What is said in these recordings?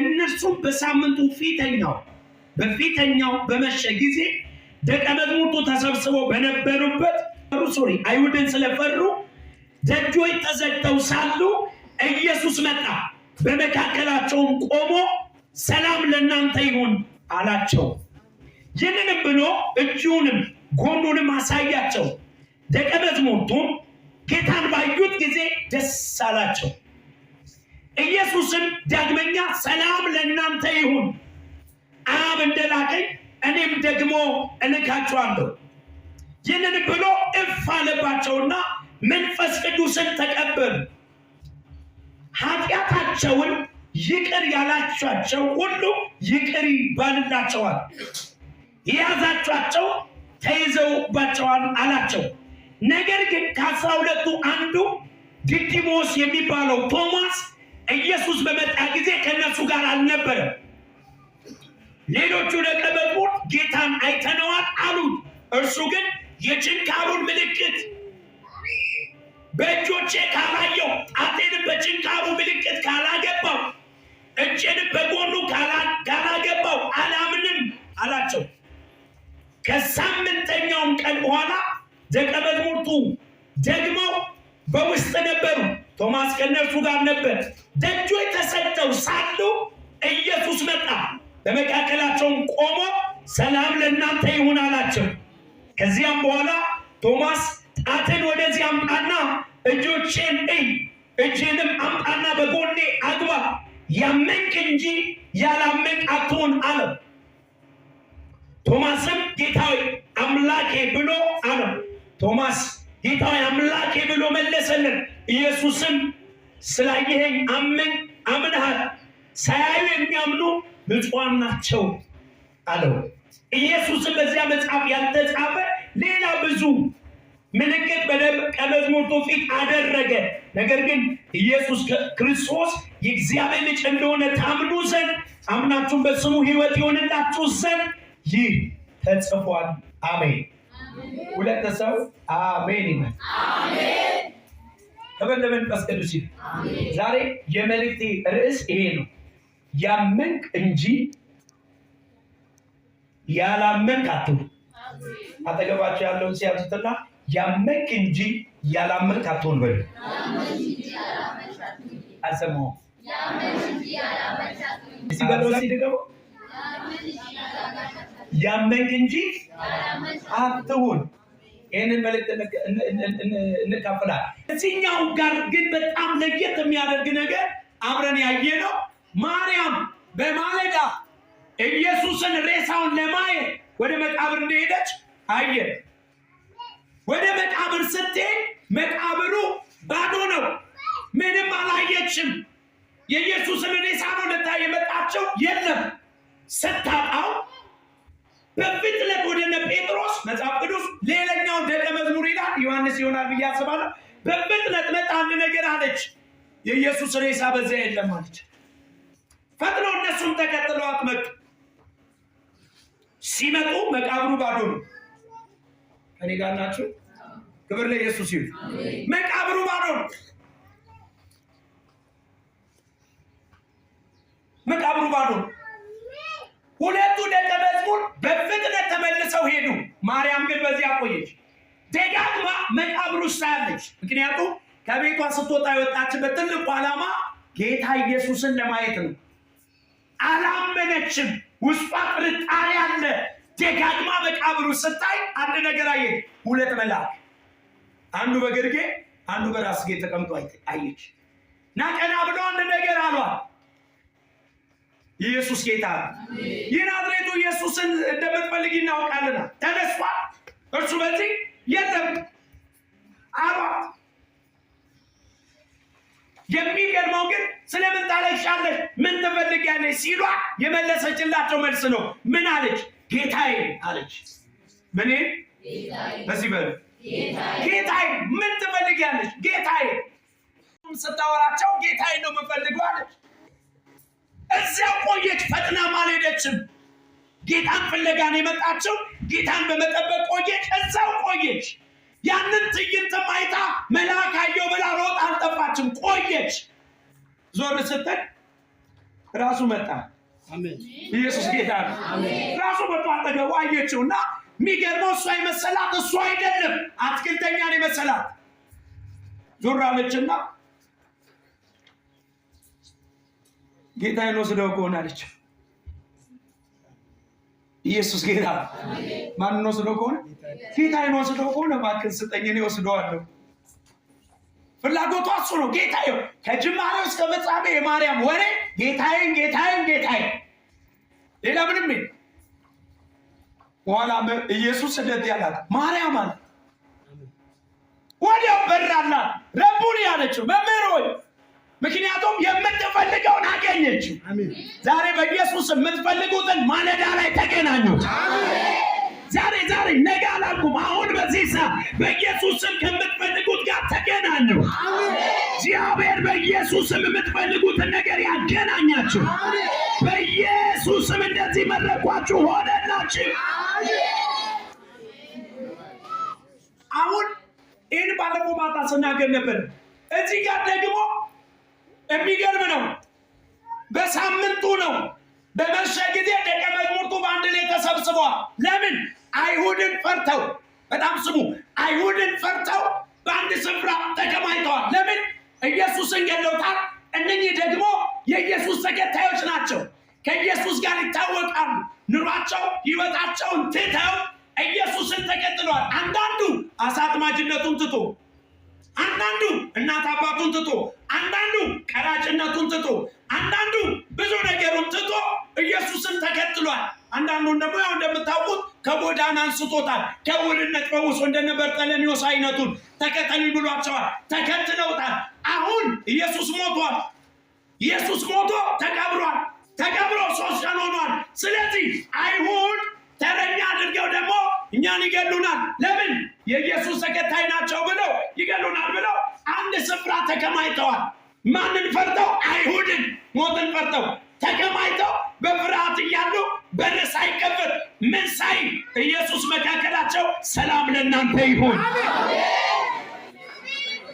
እነርሱም በሳምንቱ በፊተኛው በመሸ ጊዜ ደቀ መዛሙርቱ ተሰብስበው በነበሩበት፣ sorry፣ አይሁድን ስለፈሩ ደጆች ተዘግተው ሳሉ ኢየሱስ መጣ፣ በመካከላቸውም ቆሞ ሰላም ለእናንተ ይሁን አላቸው። ይህንንም ብሎ እጁንም ጎኑንም አሳያቸው። ደቀ መዛሙርቱም ጌታን ባዩት ጊዜ ደስ አላቸው። ኢየሱስም ዳግመኛ ሰላም ለእናንተ ይሁን፣ አብ እንደላከኝ እኔም ደግሞ እልካችኋለሁ። ይህንን ብሎ እፍ አለባቸውና መንፈስ ቅዱስን ተቀበሉ። ኃጢአታቸውን ይቅር ያላችኋቸው ሁሉ ይቅር ይባልላቸዋል፣ የያዛችኋቸው ተይዘውባቸዋል አላቸው። ነገር ግን ከ12ቱ አንዱ ዲዲሞስ የሚባለው ቶማስ ኢየሱስ በመጣ ጊዜ ከእነሱ ጋር አልነበረም። ሌሎቹ ደቀ መዛሙርት ጌታን አይተነዋል አሉት። እርሱ ግን የችንካሩን ምልክት በእጆቼ ካላየው፣ ጣቴንም በችንካሩ ምልክት ካላገባው፣ እጄንም በጎኑ ካላገባው አላምንም አላቸው። ከሳምንተኛውም ቀን በኋላ ደቀ መዛሙርቱ ደግሞ በውስጥ ነበሩ፣ ቶማስ ከእነርሱ ጋር ነበር። ደጆች ተዘግተው ሳሉ ኢየሱስ መጣ፣ በመካከላቸውም ቆሞ ሰላም ለእናንተ ይሁን አላቸው። ከዚያም በኋላ ቶማስ ጣትህን ወደዚህ አምጣና እጆቼን እይ፣ እጅህንም አምጣና በጎኔ አግባ፣ ያመንክ እንጂ ያላመንክ አትሁን አለው። ቶማስም ጌታ ሆይ፣ አምላኬ ብሎ አለው። ቶማስ ጌታ ሆይ፣ አምላኬ ብሎ መለሰለት። ኢየሱስም ስላየኸኝ አምነሃል፣ ሳያዩ የሚያምኑ ብፁዓን ናቸው አለው። ኢየሱስም በዚያ መጽሐፍ ያልተጻፈ ሌላ ብዙ ምልክት በደቀ መዛሙርቱ ፊት አደረገ። ነገር ግን ኢየሱስ ክርስቶስ የእግዚአብሔር ልጅ እንደሆነ ታምኑ ዘንድ፣ አምናችሁም በስሙ ሕይወት ይሆንላችሁ ዘንድ ይህ ተጽፏል። አሜን። ሁለት ሰው አሜን ይበል። ክብር ለመንፈስ ቅዱስ ይሁን። ዛሬ የመልእክቴ ርዕስ ይሄ ነው። ያመንክ እንጂ ያላመንክ አትሁን። አጠገባቸው ያለውን ሲያዙትና ያመንክ እንጂ ያላመንክ አትሁን በሉ። አልሰማሁም። እስቲ በለው፣ እስቲ ድገመው። ያመንክ እንጂ አትሁን። ይህንን መልእክት እንካፈላለን። እዚህኛው ጋር ግን በጣም ለየት የሚያደርግ ነገር አብረን ያየነው ማርያም በማለዳ ኢየሱስን ሬሳውን ለማየት ወደ መቃብር እንደሄደች አየን። ወደ መቃብር ስትሄድ መቃብሩ ባዶ ነው። ምንም አላየችም። የኢየሱስን ሬሳ ነው ልታይ የመጣችው፣ የለም። ስታጣው በፍጥነት ወደ እነ ጴጥሮስ፣ መጽሐፍ ቅዱስ ሌላኛው ደቀ መዝሙር ይላል፣ ዮሐንስ ይሆናል ብዬ አስባለሁ። በፍጥነት መጣ፣ አንድ ነገር አለች። የኢየሱስ ሬሳ በዚያ የለም አለች። ፈጥነው እነሱም ተከትለዋት መጡ። ሲመጡ መቃብሩ ባዶ ነው። ከኔ ጋር ናችሁ? ክብር ለኢየሱስ ይሁን። መቃብሩ ባዶ ነው። መቃብሩ ባዶ ነው። ሁለቱ ደቀ መዝሙር በፍጥነት ተመልሰው ሄዱ። ማርያም ግን በዚያ ቆየች። ደጋግማ መቃብሩ ውስጥ ታያለች። ምክንያቱም ከቤቷ ስትወጣ የወጣችበት ትልቁ ዓላማ ጌታ ኢየሱስን ለማየት ነው። አላመነችም። ውስጧ ጥርጣሬ አለ። ደጋግማ መቃብሩ ስታይ አንድ ነገር አየች። ሁለት መልአክ፣ አንዱ በግርጌ አንዱ በራስጌ ተቀምጦ አየች እና ቀና ብሎ አንድ ነገር አሏት። ኢየሱስ ጌታ ነው። የናዝሬቱ ኢየሱስን እንደምትፈልግ እናውቃለና ተነስቷል፣ እርሱ በዚህ የለም አሏት። የሚገርመው ግን ስለምን ታለቅሻለሽ? ምን ትፈልጊያለሽ? ሲሏት የመለሰችላቸው መልስ ነው። ምን አለች? ጌታዬ አለች። ምን በዚህ በሉ፣ ጌታዬ። ምን ትፈልጊያለሽ? ጌታዬ። ስታወራቸው ጌታዬ ነው የምፈልገው አለች። እዚያው ቆየች። ፈጥናም አልሄደችም። ጌታን ፍለጋ ነው የመጣችው። ጌታን በመጠበቅ ቆየች። እዛው ቆየች። ያንን ትዕይንት አይታ መልአክ አየሁ ብላ ሮጣ አልጠፋችም። ቆየች። ዞር ስትል ራሱ መጣ። ኢየሱስ ጌታ ነው። ራሱ መጥቶ አጠገቡ አየችው እና የሚገርመው እሷ የመሰላት እሱ አይደለም፣ አትክልተኛ ነው የመሰላት። ዞር አለችና ጌታዬን ወስደው ከሆነ አለች። ኢየሱስ ጌታ። ማንን ወስደው ከሆነ? ጌታዬን ወስደው ከሆነ እባክህን ስጠኝ፣ እኔ ወስደዋለሁ። ፍላጎቷ እሱ ነው። ጌታዬ ከጅማሬው እስከ ፍጻሜ የማርያም ወሬ ጌታዬን ጌታዬን ጌታዬን፣ ሌላ ምንም የለም። በኋላ ኢየሱስ እንደዚህ ያላት ማርያም አለ። ወዲያው በራላት። ረቡኒ ያለችው መምህር ሆይ፣ ምክንያቱም የምትፈልገውን አገኘችው። ዛሬ በኢየሱስ የምትፈልጉትን ማለዳ ላይ ተገናኙት። ዛሬ ዛሬ ነገ አላልኩም። አሁን በዚህ ሰዓት በኢየሱስ ስም ከምትፈልጉት ጋር ተገናኙ። እግዚአብሔር በኢየሱስ ስም የምትፈልጉትን ነገር ያገናኛችሁ። በኢየሱስ ስም እንደዚህ መረኳችሁ፣ ሆነላችሁ። አሁን ይህን ባለፈው ማታ ስናገር ነበር። እዚህ ጋር ደግሞ የሚገርም ነው። በሳምንቱ ነው። በመሸ ጊዜ ደቀ መዛሙርቱ በአንድ ላይ ተሰብስበዋል። ለምን? አይሁድን ፈርተው። በጣም ስሙ። አይሁድን ፈርተው በአንድ ስፍራ ተከማይተዋል። ለምን? ኢየሱስን ገለውታል። እነኚህ ደግሞ የኢየሱስ ተከታዮች ናቸው። ከኢየሱስ ጋር ይታወቃሉ። ኑሯቸው፣ ሕይወታቸውን ትተው ኢየሱስን ተከትለዋል። አንዳንዱ አሳ አጥማጅነቱን ትቶ፣ አንዳንዱ እናት አባቱን ትቶ፣ አንዳንዱ ቀራጭነቱን ትቶ፣ አንዳንዱ ብዙ ነገሩን ትቶ ኢየሱስን ተከትሏል። አንዳንዱን ደግሞ ያው እንደምታውቁት ከጎዳና አንስቶታል። ከዕውርነት ፈውሶ እንደነ በርጠለሜዎስ አይነቱን ተከተሉኝ ብሏቸዋል። ተከትለውታል። አሁን ኢየሱስ ሞቷል። ኢየሱስ ሞቶ ተቀብሯል። ተቀብሮ 3 ቀን ሆኗል። ስለዚህ አይሁድ ተረኛ አድርገው ደግሞ እኛን ይገሉናል። ለምን? የኢየሱስ ተከታይ ናቸው ብለው ይገሉናል ብለው አንድ ስፍራ ተከማይተዋል። ማንን ፈርተው? አይሁድን፣ ሞትን ፈርተው ተከማይተው በፍርሃት እያሉ በር ሳይከፈት ምን ሳይ ኢየሱስ መካከላቸው ሰላም ለእናንተ ይሁን።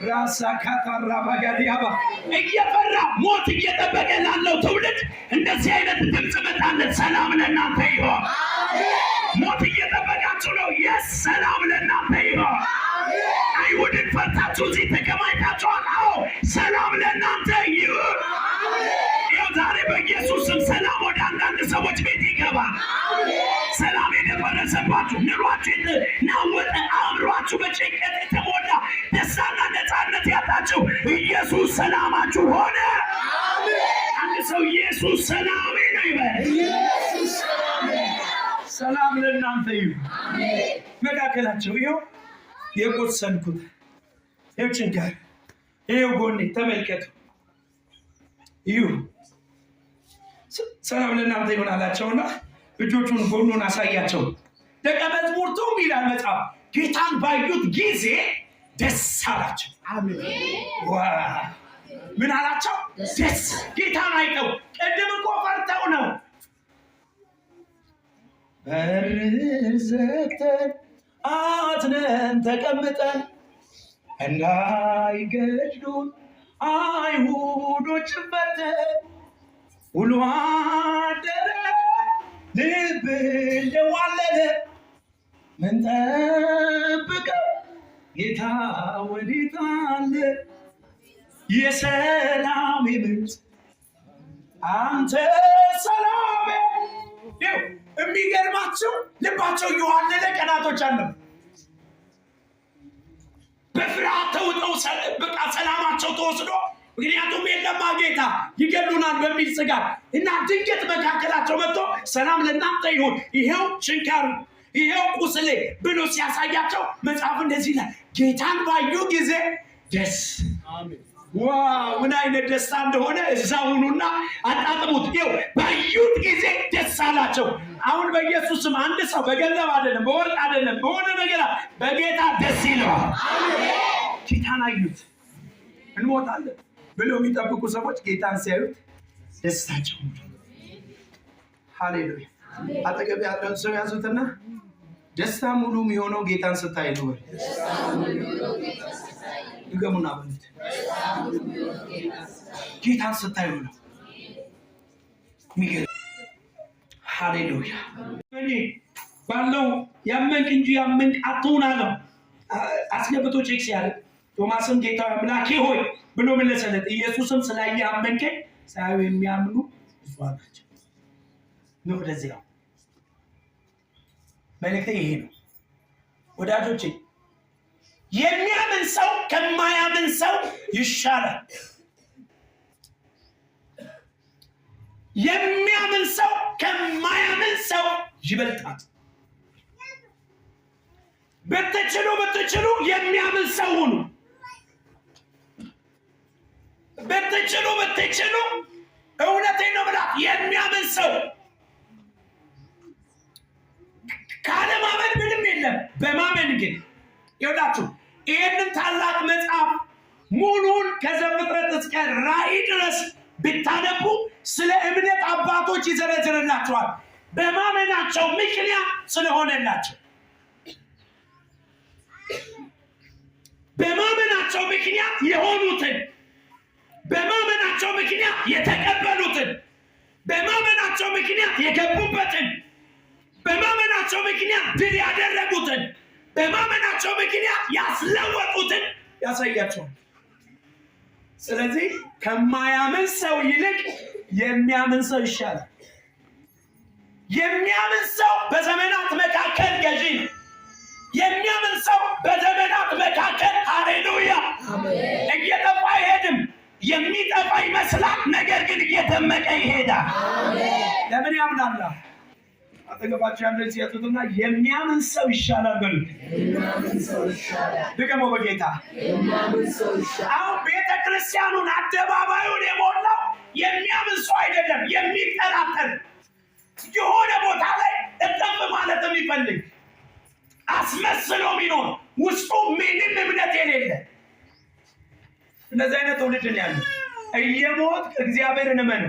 ራሳ ካታራ ባጋዲያባ እየፈራ ሞት እየጠበቀ ላለው ትውልድ እንደዚህ አይነት ድምፅ መጣለት። ሰላም ለእናንተ ይሁን። ሞት እየጠበቃችሁ ነው። የሰላም ለእናንተ ይሁን። አይሁድን ፈርታችሁ እዚህ ተከማይታችኋል። አዎ ሰላም ለእናንተ ይሁን። ይኸው ዛሬ በኢየሱስ ስም ሰላም ወደ አንዳንድ ሰዎች ቤት ይገባል። ሰላም የደፈረሰባችሁ፣ ኑሯችሁ የተናወጠ፣ አእምሯችሁ በጭንቀት የተሞላ፣ ደስታና ነፃነት ያጣችሁ ኢየሱስ ሰላማችሁ ሆነ። አንድ ሰው ኢየሱስ ሰላሜ ነው ይበል። ሰላም ለእናንተ ይሁን። መካከላቸው ይኸው የቆሰልኩት፣ ይኸው ችንካር፣ ይኸው ጎኔ ተመልከቱ። ይሁ ሰላም ለእናንተ ይሁን አላቸውና እጆቹን ጎኑን አሳያቸው። ደቀ መዛሙርቱም ይላል መጽሐፍ ጌታን ባዩት ጊዜ ደስ አላቸው። ምን አላቸው? ደስ። ጌታን አይተው፣ ቅድም እኮ ፈርተው ነው። በር ዘግተን አትነን ተቀምጠን እንዳይገድሉን አይሁዶች ፈተን ውሎ አደረ ልብ እንደዋለለ ምን ጠብቀው ጌታ ወዴት አለ? የሰላሜ ምንጭ አንተ ሰላሜ። የሚገርማቸው ልባቸው እየዋለለ ቀናቶች አለ። በፍርሃት ተውጠው በቃ ሰላማቸው ተወስዶ፣ ምክንያቱም የለማ ጌታ ይገሉናል በሚል ስጋት እና ድንገት መካከላቸው መጥቶ ሰላም ለእናንተ ይሁን፣ ይሄው ችንካሩ፣ ይሄው ቁስሌ ብሎ ሲያሳያቸው መጽሐፍ እንደዚህ ይላል፣ ጌታን ባዩ ጊዜ ደስ። Wow፣ ምን አይነት ደስታ እንደሆነ እዛ ሁኑና አጣጥሙት። ይኸው ባዩት ጊዜ ደስ አላቸው። አሁን በኢየሱስ ስም አንድ ሰው በገንዘብ አይደለም፣ በወርቅ አይደለም፣ በሆነ ነገር በጌታ ደስ ይለዋል። ጌታን አዩት። እንሞታለን ብለው የሚጠብቁ ሰዎች ጌታን ሲያዩት ደስታቸው። ሃሌሉያ። አጠገብ ያለውን ሰው ያዙትና ደስታ ሙሉ የሚሆነው ጌታን ስታይ ነው። ድገሙና በሉት። ጌታን ስታዩ ነው። የሚገርም ሃሌሉያ። እኔ ባለው ያመንክ እንጂ ያመንክ አትሁን አለው። አስገብቶ check ሲያደርግ ቶማስም ጌታ አምላኬ ሆይ ብሎ መለሰለት። ኢየሱስም ስላየህ አመንከኝ፣ ሳያዩ የሚያምኑ ብፁዓን ናቸው። ነው ወደዚህ ነው መልእክቴ ይሄ ነው ወዳጆቼ። የሚያምን ሰው ከማያምን ሰው ይሻላል። የሚያምን ሰው ከማያምን ሰው ይበልጣል። ብትችሉ ብትችሉ የሚያምን ሰው ሁኑ። ብትችሉ ብትችሉ እውነቴን ነው ብላ የሚያምን ሰው ካለማመን ምንም የለም። በማመን ግን ይኸውላችሁ ይህንን ታላቅ መጽሐፍ ሙሉን ከዘፍጥረት እስከ ራእይ ድረስ ብታነቡ ስለ እምነት አባቶች ይዘረዝርላቸዋል። በማመናቸው ምክንያት ስለሆነላቸው በማመናቸው ምክንያት የሆኑትን፣ በማመናቸው ምክንያት የተቀበሉትን፣ በማመናቸው ምክንያት የገቡበትን፣ በማመናቸው ምክንያት ድል ያደረጉትን፣ በማመናቸው ምክንያት ያስለወጡትን ያሳያቸዋል። ስለዚህ ከማያምን ሰው ይልቅ የሚያምን ሰው ይሻላል። የሚያምን ሰው በዘመናት መካከል ገዢ ነው። የሚያምን ሰው በዘመናት መካከል ሃሌሉያ እየጠፋ አይሄድም። የሚጠፋ ይመስላል፣ ነገር ግን እየደመቀ ይሄዳል። ለምን ያምናላ? አጠገባቸው ያለ ሲያጡትና የሚያምን ሰው ይሻላል በሉት። ድገመው በጌታ። አሁን ቤተ ክርስቲያኑን አደባባዩን የሞላው የሚያምን ሰው አይደለም፣ የሚጠራጠር የሆነ ቦታ ላይ እጥፍ ማለት የሚፈልግ አስመስሎ የሚኖር ውስጡ ምንም እምነት የሌለ እነዚህ አይነት ትውልድ ነው ያለው። እየሞት እግዚአብሔርን እመኑ።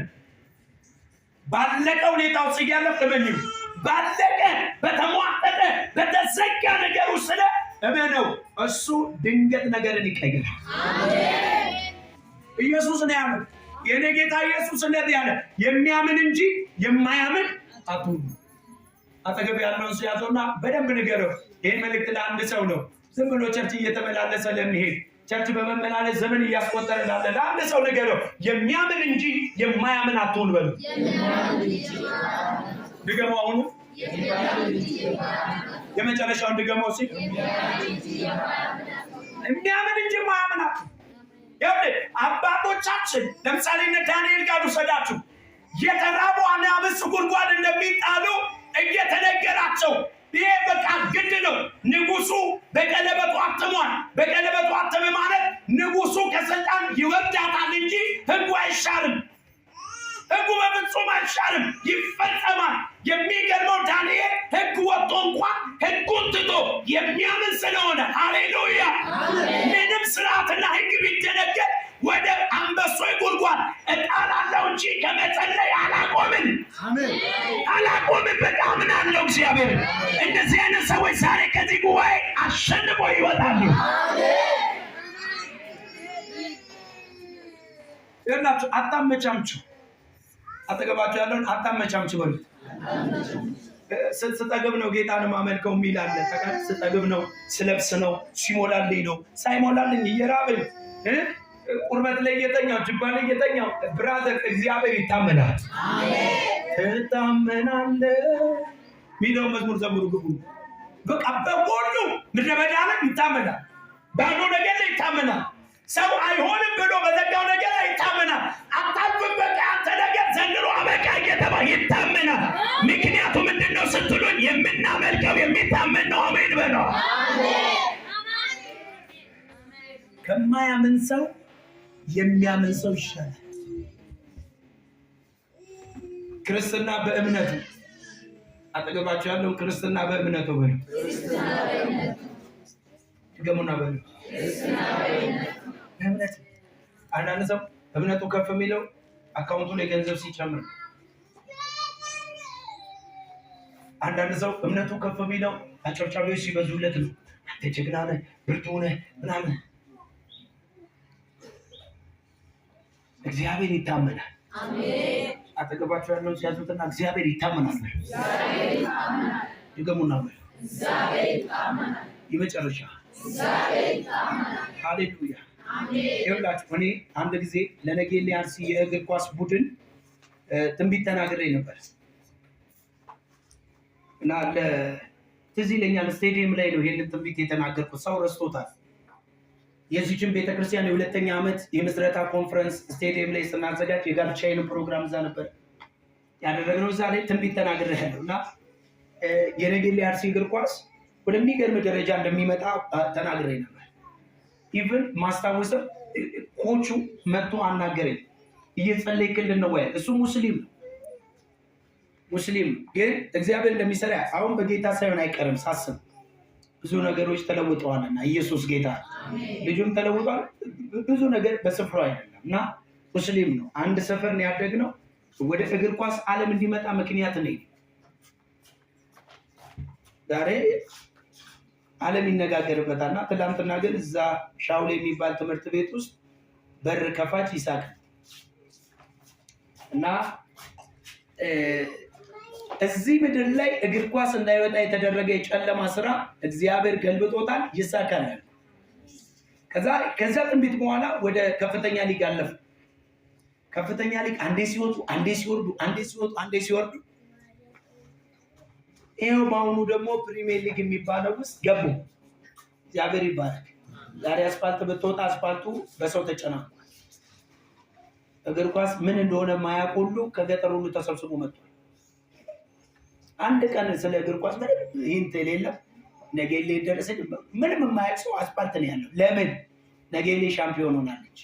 ባለቀ ሁኔታ ውስጥ እያለፍ እመኚው። ባለቀ በተሟጠጠ በተዘጋ ነገር ውስጥ ስለ እመነው። እሱ ድንገት ነገርን ይቀይራል። ኢየሱስ ነው ያለው። የኔ ጌታ ኢየሱስ እንደዚህ ያለ የሚያምን እንጂ የማያምን አትሁኑ። አጠገብ ያለውን ሰው ያዘውና በደንብ ንገረው። ይህን መልእክት ለአንድ ሰው ነው። ዝም ብሎ church እየተመላለሰ ለሚሄድ church በመመላለስ ዘመን እያስቆጠረ ላለ ለአንድ ሰው ንገረው። የሚያምን እንጂ የማያምን አትሁን በሉ። ድገመው። አሁኑ የመጨረሻውን ድገመው ሲል የሚያምን እንጂ የማያምን አትሁን። ይኸውልህ አባቶቻችን ለምሳሌ እነ ዳንኤል ጋር ውሰዳችሁ የተራቡ አናብስት ጉድጓድ እንደሚጣሉ እየተነገራቸው ይሄ በቃ ግድ ነው። ንጉሱ በቀለበቱ አትሟል። በቀለበቱ አተመ ማለት ንጉሱ ከስልጣን ይወርዳታል እንጂ ሕጉ አይሻርም። ሕጉ በፍጹም አይሻርም፣ ይፈጸማል። የሚገርመው ዳንኤል ሕግ ወጥቶ እንኳን ሕጉን ትቶ የሚያምን ስለሆነ ሃሌሉያ፣ ምንም ስርዓትና ሕግ ቢደነገር ወደ አንበሶች ጉድጓድ እጣላለሁ እንጂ ከመጸለይ አላቆምም አላቆምም። በቃ አምናለሁ እግዚአብሔር። እንደዚህ አይነት ሰዎች ዛሬ ከዚህ ጉባኤ አሸንፎ ይወጣሉ። ይኸውላችሁ አታመቻምቹ። አጠገባችሁ ያለውን አታመቻምቹ በሉት። ስጠግብ ነው ጌታን ማመልከው የሚል አለ። ስጠግብ ነው፣ ስለብስ ነው፣ ሲሞላልኝ ነው፣ ሳይሞላልኝ እየራበኝ ቁርበት ላይ እየተኛው ጅባ ላይ እየተኛው brother፣ እግዚአብሔር ይታመናል። ትታመናለህ የሚለውን መዝሙር ዘምሩ ግቡ። በቃ በሁሉ ምድረ በዳ ላይ ይታመናል። ባዶ ነገር ላይ ይታመናል። ሰው አይሆንም ብሎ በዘጋው ነገር ላይ ይታመናል። አታልፍም፣ በቃ አንተ ነገር ዘንድሮ አበቃ እየተባለ ይታመናል። ምክንያቱ ምንድን ነው ስትሉኝ የምናመልከው የሚታመን ነው። አሜን በለው። ከማያምን ሰው የሚያምን ሰው ይሻላል። ክርስትና በእምነቱ አጠገባቸው ያለውን ክርስትና በእምነቱ በሉ። ድገሙና በሉ። በእምነት አንዳንድ ሰው እምነቱ ከፍ የሚለው አካውንቱ ላይ ገንዘብ ሲጨምር፣ አንዳንድ ሰው እምነቱ ከፍ የሚለው አጨብጫቢዎች ሲበዙለት ነው። አንተ ጀግና ነህ፣ ብርቱ ነህ ምናምን። እግዚአብሔር ይታመናል። አጠገባቸው ያለውን ሲያዙትና እግዚአብሔር ይታመናል። ድገሙና በሉ። የመጨረሻ ሃሌሉያ። ይኸውላችሁ እኔ አንድ ጊዜ ለነጌሌ አርሲ የእግር ኳስ ቡድን ትንቢት ተናግሬ ነበር እና ትዝ ይለኛል፣ ስቴዲየም ላይ ነው ይሄንን ትንቢት የተናገርኩት። ሰው ረስቶታል። የዚችን ቤተክርስቲያን የሁለተኛ ዓመት የምስረታ ኮንፈረንስ ስቴዲየም ላይ ስናዘጋጅ የጋብቻዬን ፕሮግራም እዛ ነበር ያደረግነው። እዛ ላይ ትንቢት ተናግሬያለሁ እና የነጌሌ አርሲ እግር ኳስ ወደሚገርም ደረጃ እንደሚመጣ ተናግሬ ነበር። Even ማስታወሰው ኮቹ መጥቶ አናገረኝ። እየጸለይክልን ነው ወይ? እሱ ሙስሊም ነው፣ ሙስሊም ግን እግዚአብሔር እንደሚሰራ አሁን በጌታ ሳይሆን አይቀርም ሳስብ ብዙ ነገሮች ተለውጠዋልና ኢየሱስ ጌታ፣ ልጁም ተለውጧል። ብዙ ነገር በስፍራው አይደለም እና ሙስሊም ነው። አንድ ሰፈር ነው ያደግነው። ወደ እግር ኳስ ዓለም እንዲመጣ ምክንያት ነኝ። ዛሬ ዓለም ይነጋገርበታል። እና ትላንትና ግን እዛ ሻውል የሚባል ትምህርት ቤት ውስጥ በር ከፋች ይሳቅ እና እዚህ ምድር ላይ እግር ኳስ እንዳይወጣ የተደረገ የጨለማ ስራ እግዚአብሔር ገልብጦታል፣ ይሳካል። ከዛ ትንቢት በኋላ ወደ ከፍተኛ ሊግ አለፉ። ከፍተኛ ሊግ አንዴ ሲወጡ አንዴ ሲወርዱ፣ አንዴ ሲወጡ አንዴ ሲወርዱ፣ ይኸው በአሁኑ ደግሞ ፕሪሚየር ሊግ የሚባለው ውስጥ ገቡ። እግዚአብሔር ይባረክ። ዛሬ አስፋልት ብትወጣ አስፋልቱ በሰው ተጨናንቋል። እግር ኳስ ምን እንደሆነ ማያውቅ ሁሉ ከገጠር ሁሉ ተሰብስቦ መጥቷል። አንድ ቀን ስለ እግር ኳስ ምንም hint የሌለው፣ ነገሌ ደረሰ ምንም የማያውቅ ሰው አስፋልት ነው ያለው። ለምን? ነገሌ ሻምፒዮን ሆናለች።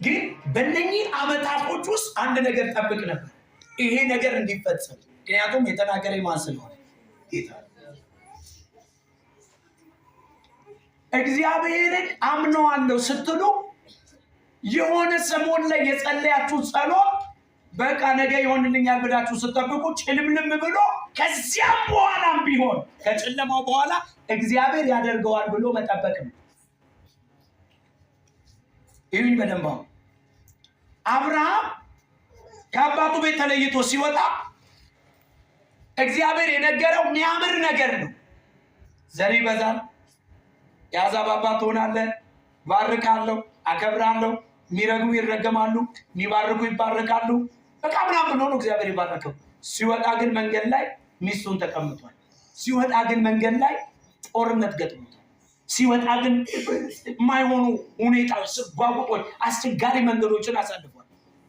ግን በእነኚህ አመታቶች ውስጥ አንድ ነገር ጠብቅ ነበር፣ ይሄ ነገር እንዲፈጸም። ምክንያቱም የተናገረ ማን ስለሆነ? ጌታ። እግዚአብሔርን አምነዋለሁ ስትሉ የሆነ ሰሞን ላይ የጸለያችሁ ጸሎት በቃ ነገ ይሆንልኛል ብላችሁ ስትጠብቁ ጭልምልም ብሎ ከዚያም በኋላም ቢሆን ከጨለማው በኋላ እግዚአብሔር ያደርገዋል ብሎ መጠበቅ ነው። ይህን በደንብ። አብርሃም ከአባቱ ቤት ተለይቶ ሲወጣ እግዚአብሔር የነገረው የሚያምር ነገር ነው። ዘር ይበዛል፣ የአሕዛብ አባት ትሆናለህ፣ ባርካለሁ፣ አከብራለሁ፣ የሚረግሙ ይረገማሉ፣ የሚባርኩ ይባረካሉ። በቃ ምናምን ብሎ ነው እግዚአብሔር የባረከው። ሲወጣ ግን መንገድ ላይ ሚስቱን ተቀምጧል። ሲወጣ ግን መንገድ ላይ ጦርነት ገጥሞታል። ሲወጣ ግን የማይሆኑ ሁኔታዎች፣ ስጓጉጦች፣ አስቸጋሪ መንገዶችን አሳልፏል።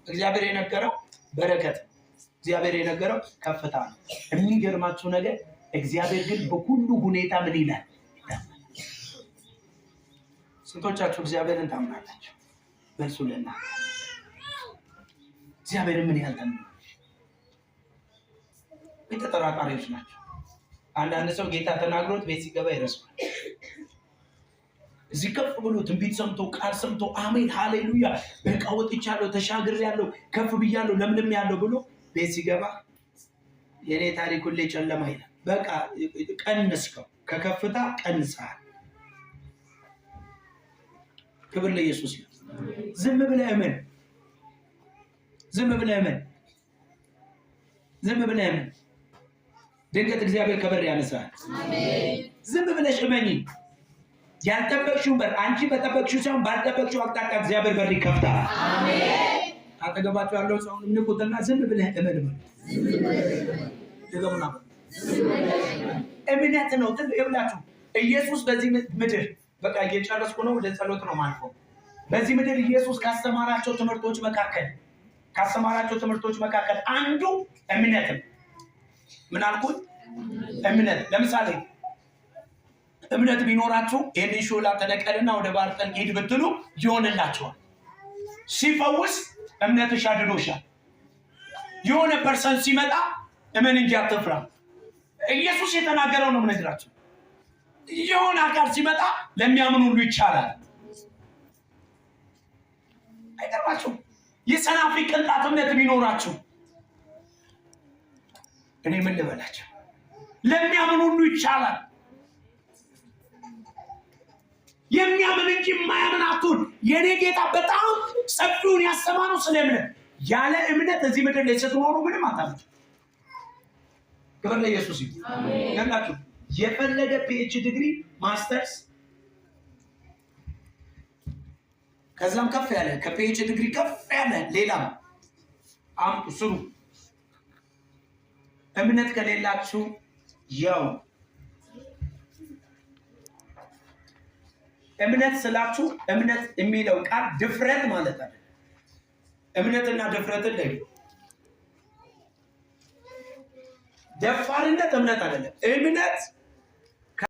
እግዚአብሔር የነገረው በረከት ነው። እግዚአብሔር የነገረው ከፍታ ነው። የሚገርማችሁ ነገር እግዚአብሔር ግን በሁሉ ሁኔታ ምን ይላል? ስንቶቻችሁ እግዚአብሔርን ታምናላችሁ? መልሱ ለእናንተ። እግዚአብሔርን ምን ያህል ታምናላችሁ? ተጠራጣሪዎች ናቸው። አንዳንድ ሰው ጌታ ተናግሮት ቤት ሲገባ ይረሳዋል። እዚህ ከፍ ብሎ ትንቢት ሰምቶ፣ ቃል ሰምቶ፣ አሜን ሃሌሉያ፣ በቃ ወጥቻለሁ፣ ተሻግሬያለሁ፣ ከፍ ብያለሁ፣ ለምልም ያለው ብሎ ቤት ሲገባ የኔ ታሪክ ሁሌ ጨለማ ይላል። በቃ ቀንስከው፣ ከከፍታ ቀንሰሃል። ክብር ለኢየሱስ ይሁን። ዝም ብለህ እመን። ዝም ብለህ እመን። ዝም ብለህ እመን። ድንገት እግዚአብሔር ከበር ያነሳል። ዝም ብለሽ እመኚ። ያልጠበቅሽውን በር፣ አንቺ በጠበቅሽው ሳይሆን ባልጠበቅሽው አቅጣጫ እግዚአብሔር በር ይከፍታል። አጠገባቸው ያለው ሰውን ንቁትና ዝም ብለህ እመን በሉ። ድገሙና እምነት ነው። ይኸውላችሁ ኢየሱስ በዚህ ምድር፣ በቃ እየጨረስኩ ነው፣ ወደ ጸሎት ነው ማልፈው። በዚህ ምድር ኢየሱስ ካስተማራቸው ትምህርቶች መካከል አንዱ እምነት ነው። ምን አልኩኝ? እምነት። ለምሳሌ እምነት ቢኖራችሁ ይህንን ሾላ ተነቀልና ወደ ባህር ጠልቅ ሂድ ብትሉ ይሆንላችኋል። ሲፈውስ እምነትሽ አድኖሻል። የሆነ person ሲመጣ እመን እንጂ አትፍራ። ኢየሱስ የተናገረው ነው የምነግራቸው። የሆነ አካል ሲመጣ ለሚያምን ሁሉ ይቻላል። አይገርማችሁም? የሰናፍጭ ቅንጣት እምነት ቢኖራችሁ፣ እኔ ምን ልበላቸው? ለሚያምን ሁሉ ይቻላል። የሚያምን እንጂ የማያምን አትሁን። የኔ ጌታ በጣም ሰፊውን ያስተማረው ስለ እምነት። ያለ እምነት እዚህ ምድር ላይ ስትኖሩ ምንም አታመጡ። ክብር ለኢየሱስ ይሁን። ያላችሁ የፈለገ PhD degree፣ masters፣ ከዛም ከፍ ያለ፣ ከ PhD degree ከፍ ያለ ሌላም አምጡ ስሩ። እምነት ከሌላችሁ ያው እምነት ስላችሁ እምነት የሚለው ቃል ድፍረት ማለት አይደለም። እምነትና ድፍረትን ለዩ። ደፋርነት እምነት አይደለም። እምነት